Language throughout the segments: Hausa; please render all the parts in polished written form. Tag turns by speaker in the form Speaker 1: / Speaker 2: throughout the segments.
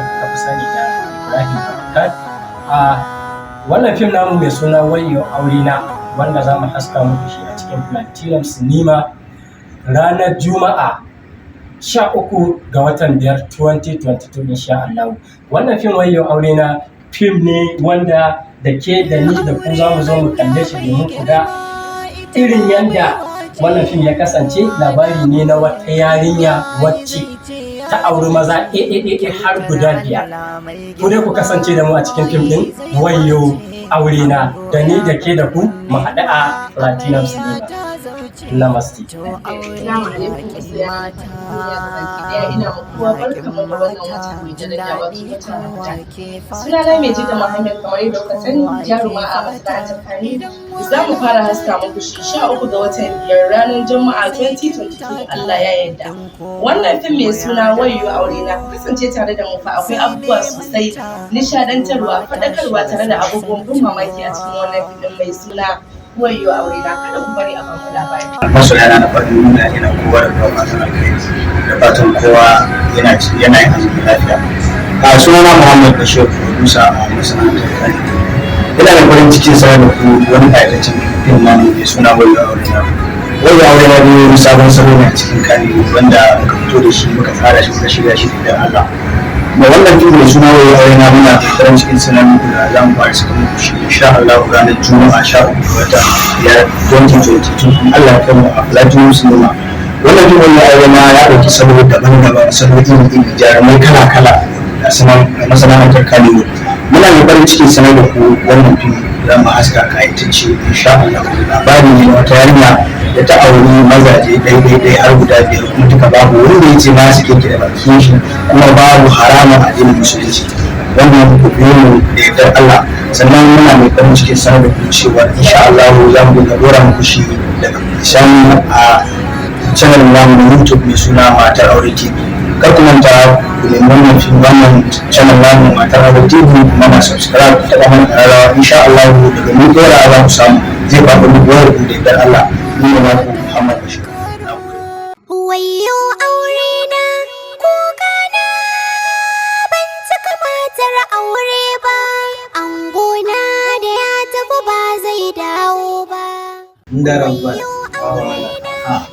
Speaker 1: wanda kuka fi sani da Ibrahim Abdulkad. A wannan fim namu mai suna Wayyo Aure Na, wanda za mu haska muku shi a cikin Platinum Cinema ranar Juma'a 13 ga watan 5 2022, insha Allah. Wannan fim Wayyo Aure Na fim ne wanda da ke da ni da ku za mu zo mu kalle shi domin ku ga irin yanda wannan fim ya kasance. Labari ne na wata yarinya wacce ta auri maza ɗaya har guda biyar. Ku dai ku kasance da mu a cikin fim ɗin Wayyo Aure Na, da ni da ke da ku mu haɗu a Platinum Cinema. Namaste.
Speaker 2: Assalamu alaikum, masoya duniya gabaki daya. Ina ma kowa barkamu da wannan wata mai daraja, wato watan Ramadan. Sunana mai Jidda Muhammad, kamar yadda kuka sani, jaruma a masana'antar Kannywood. Za mu fara haska muku shi 13 ga watan 5, ranar Juma'a 2022, in Allah ya yarda. Wannan fim mai suna Wayyo Aure Na, ku kasance tare da mu fa. Akwai abubuwa sosai, nishadantarwa, faɗakarwa, tare da abubuwan ban mamaki a cikin wannan fim ɗin mai suna Wayyo Aure Na. Kada ku bari a baku labari.
Speaker 3: Masoyana na faɗin duniya, ina kowa da kowa fatan alkhairi, da fatan kowa yana yin azumi lafiya. A sunana Muhammad Bashir, producer a masana'antar Kano. Ina da farin cikin sanar da ku wani ƙayataccen fim namu mai suna Wayyo Aure Na. Wayyo Aure Na biyu wani sabon salo ne a cikin Kano wanda muka fito da shi, muka tsara shi, muka shirya shi da Allah. Da wannan fim mai suna Wayyo Aure Na, muna farin cikin sanar muku da za mu fara saka muku shi insha Allah ranar Juma'a 13 ga wata 5 2022, in Allah ya kai mu, a Platinum Cinema. Wannan fim Wayyo Aure Na ya ɗauki salo daban-daban, salo iri-iri, jarumai kala-kala a masana'antar Kannywood. Muna mai farin cikin sanar da ku wannan fim za mu haska kayatacce insha Allah. Labari ne na wata yarinya da ta auri mazaje ɗai ɗai ɗai har guda biyar, kuma duka babu wanda ya ce ma su ke da bakin shi, kuma babu haramun addinin Musulunci. Wannan ku biyo mu da yardar Allah. Sannan muna mai farin cikin sanar da ku cewa insha Allah za mu dinga dora muku shi daga bisani a channel namu na YouTube mai suna Matar Aure TV. Kar ku manta ku nemi wannan fim, wannan channel namu Matar Aure TV, mana subscribe, ku taɓa mana ƙararrawa. Insha Allah daga mun dora za ku samu, zai faɗo muku wayar ku da yardar Allah. Ni ne naku Muhammad Bashir.
Speaker 4: Wayyo aure na, kuka na, ban cika matar aure ba, angona da ya tafi ba zai dawo ba.
Speaker 1: Wayyo aure na.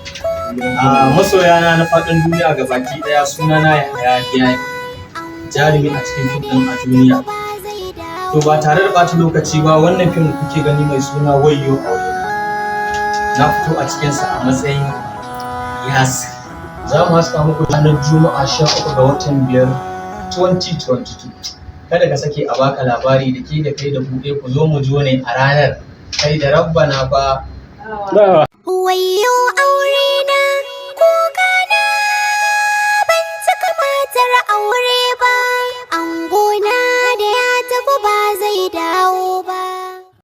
Speaker 5: A masoyana na faɗin duniya ga baki ɗaya, sunana Yahaya Giyani, jarumi a cikin fim ɗin A Duniya. To, ba tare da ɓata lokaci ba, wannan fim da kuke gani mai suna Wayyo Aure Na, na fito a cikinsa a matsayin Yasir. Za mu haska muku ranar Juma'a 13 ga watan 5 2022. Kada ka sake a baka labari. Da ke da kai da buɗe, ku zo mu jo ne a ranar, kai da rabbana fa.
Speaker 4: Wayyo aure.